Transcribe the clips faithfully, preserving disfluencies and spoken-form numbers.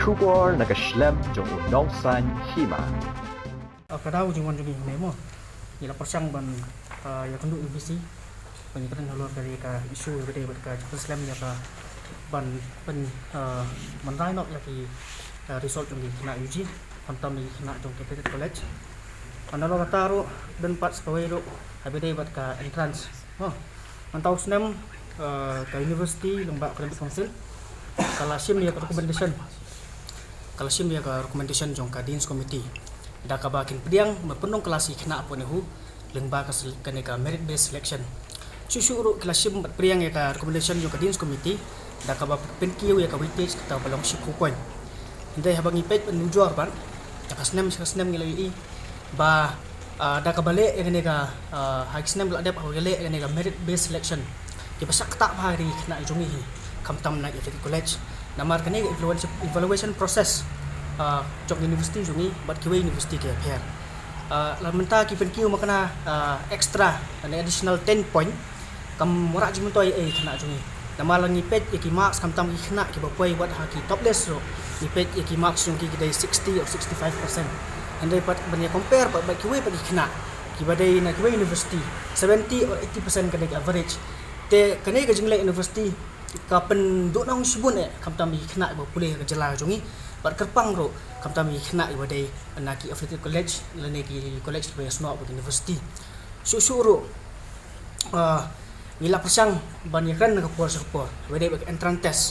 Khubor na ka shlem jong u nongsan hima. Ah, ka daw jingwan jong ngi hangne mo. Ngi la pyrshang ban, ah, ïakynduh ïa U B C ban ïakren halor ka ri ka issue ïa ka dei bad ka jingpynslem ïa ka ban pyn, ah, ban rai noh ïa ki, ah, result jong ki khynnah U G, khamtam ïa ki khynnah jong ki affiliated college. Nalor kata ruh don pat sa kawei ruh ha ba dei bad ka entrance. Oh, mynta u snem, eh, ka university lyngba academic council ka la shim ïa ka recommendation, ka la shim ïa ka recommendation jong ka dean's committee da kaba kin pdiang ban pynlong klas ïa ki khynnah hapoh NEHU lyngba ka sel-, kane ka merit based selection. Shuh shuh ruh ki la shim bad pdiang ïa ka recommendation jong ka dean's committee da kaba pynkiew ïa ka weightage kata ba long shiphew point. Hynrei haba ngi peit ban nujor ban ïa ka snem sha ka snem ngi la ïohi ba, ah, da kaba leh ïa kane ka, ah, ha ki snem ba la dep haba leh ïa kane ka merit based selection, kiba shah ktah bha ki khynnah jong ngi hi, khamtam na affiliated college. Namar kane ka evaluation, evaluation process, ah, jong university jong ngi bad kiwei university kiba pher. Ah, la mynta ki pynkiew ma kane, ah, extra, kane additional ten point, kam wanrah jingmyntoi ei khynnah jong ngi. Namar la ngi peit ïa ki marks khamtam ki khynnah kiba poi wat ha ki top list ruh, ngi peit ïa ki marks jong ki ki dei sixty or sixty-five percent. Hynrei pat ban ïa compare pat bad kiwei pat ki khynnah kiba dei na kiwei university, seventy or eighty percent ka dei ka average. Te kane ka jingleh university ka pynduhnong shibun eh khamtam ïa ki khynnah ba pule ha ka jylla jong ngi bad kyrpang ruh khamtam ïa ki khynnah ba dei na ki affiliated college lane ki college ba ïasnoh bad university. Shuh shuh ruh, ah, ngi la pyrshang ban ïakren na ka por sha ka por ba dei bad ka entrance test.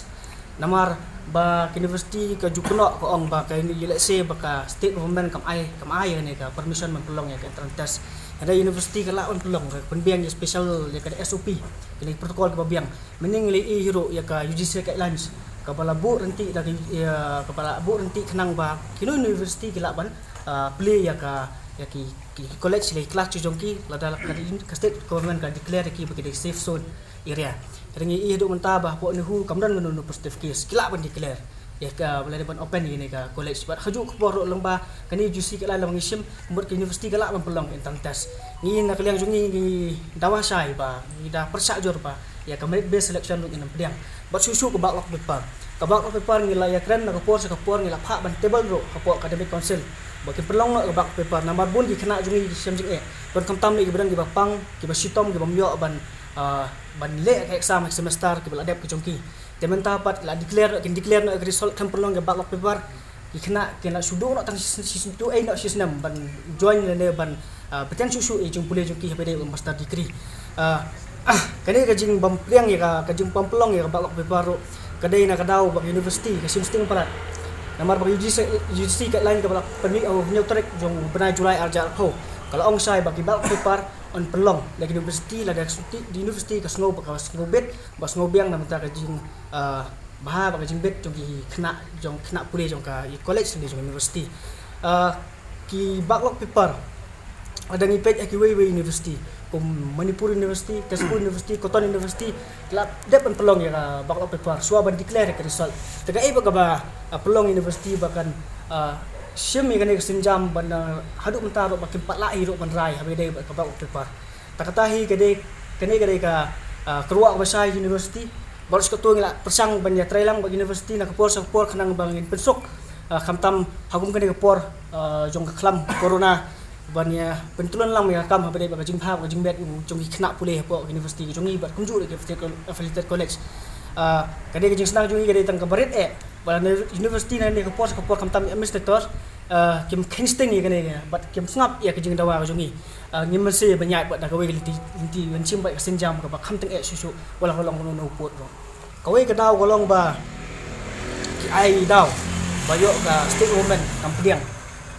Namar ba ka university ka ju kynnoh ka ong ba ka uni-, let's say ba ka state government kam ai, kam ai ïa kane ka permission ban pynlong ïa ka entrance test. Hynrei university ka lah ban pynlong, ka pynbiang ïa special ïa ka S O P, kane ka protocol kaba biang. Mynne ngi la ïohi hi ruh ïa ka U G C guidelines kaba la buh ryntih da ka, ïa, kaba la buh ryntih khnang ba kino university ki lah ban, ah, plie ïa ka, ïa ki, ki, ki college la ki class jong ki lada ka, ka state government ka declare ïa ki ba ki dei safe zone area. Hynrei ngi ïohi haduh mynta ba hapoh NEHU kam don kano kano positive case, ki lah ban declare ïa ka, ba la dei ban open ïa kane ka college. Bad ha kajuh ka por ruh lyngba kane U G C guideline lada ngi shim, mut ka university ka lah ban pynlong entrance test. Ngi na ka liang jong ngi ngi dawa shai ba ngi da pyrshah jur ba ïa ka merit based selection ruh ngin ym pdiang. Bad shuh shuh ka backlog paper, ka backlog paper ngi la ïakren na ka por sha ka por, ngi la phah ban table ruh hapoh academic council ba kin pynlong noh ka backlog paper. Namar bun ki khynnah jong ngi ki shem jingeh, don khamtam ne kiba don kiba pang, kiba shitom, kiba ym ïoh ban, ah, ban leh ka exam ha ka semester kiba la dep ka jong ki. Te mynta pat la declare, kin declare noh ka result khlem pynlong ka backlog paper, ki khynnah kin la shu duh noh tang shi, shi, shi, duh ei noh shi snem ban join lane ban, ah, bteng shuh shuh ïa ka jingpule jong ki haba dei master degree. Ah, kane ka jingbym pdiang ïa ka, ka jingbym pynlong ïa ka backlog paper ruh ka dei na ka daw ba ka university ka shim sting palat. Namar ba ka U G C, U G C guideline kaba la pynmih ha u hynñiew tarik jong u bnai July arhajar arphew ka la ong shai ba ki backlog paper yn pynlong da ka university lada ka university ka sngew ba ka sngewbit, ba sngewbiang na ka bynta ka jing, ah, bha bad ka jingbit jong ki khynnah, jong khynnah pule jong ka college ne jong university. Ah, ki backlog paper lada ngi peit ha kiwei wei university kum Manipur University, Tezpur University, Cotton University, ki la dep ban pynlong ïa ka backlog paper shuwa ban declare ïa ka result. Te kaei ba kaba, ah, pynlong university ba kan, ah, shim ïa kane ka sienjam ban, ah, haduh mynta ruh ba kim pat lah hi ruh ban rai haba dei bad ka backlog paper. Te kata hi ka dei, kane ka dei ka, ah, kyrwoh kaba shai university. Baroh shi katta ngi la pyrshang ban ïatreilang bad university na ka por sha ka por khnang ba ngin pynsuk, ah, khamtam ha kum kane ka por, ah, jong ka khlam corona ban ïa pyntylun lang ïa ka kam haba dei bad ka jingbha bad ka jingbit jong ki khynnah pule hapoh ka university ka jong ngi bad kumjuh ruh ki affiliated college. Ah, ka dei ka jingsneng jong ngi ka dei tang kaba rit eh ba university na kane ka por sha ka por khamtam administrator, ah, kim kheiñ sting ïa kane bad kim sngap ïa ka jingdawa ka jong ngi. Ah, ngim mynsiem ban ïaid bad da kawei ka lynti, lynti ban shim bad ka sienjam kaba kham tyngeh shuh shuh wat la ka long kano kano ka pud ruh. Kawei ka daw ka long ba ki ai daw ba ïoh ka state government kam pdiang.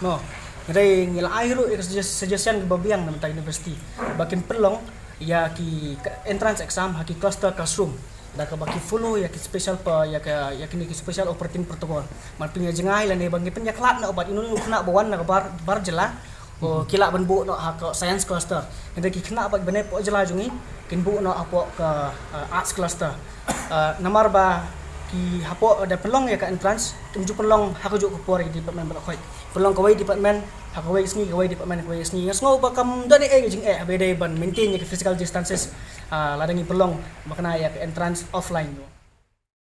No. Hynrei ngi la ai ruh ïa ka sugges-, suggestion kaba biang na bynta university ba kin pynlong ïa ki ka-, entrance exam ha ki cluster classroom da kaba ki follow ïa ki special pa, ïa ka, ïa kine ki special operating protocol. Ban pynïajngai lane ban pynïakhlad noh bad ino ino u khynnah ba wan na ka bar, bar jylla, ki lah ban buh noh ha ka science cluster. Hynrei ki khynnah ba ki ban ïaid hapoh jylla jong ngi kin buh noh hapoh ka, ah, arts cluster. Ah, namar ba ki hapoh da pynlong ïa ka entrance kim ju pynlong ha kajuh ka por ïa ki department ba la khoit. Pynlong kawei department ha kawei ka sngi, kawei department ha kawei ka sngi. Nga sngew ba kam don ei ei ka jingeh haba dei ban maintain ïa ka physical distances, ah, lada ngi pynlong ba kane ïa ka entrance offline.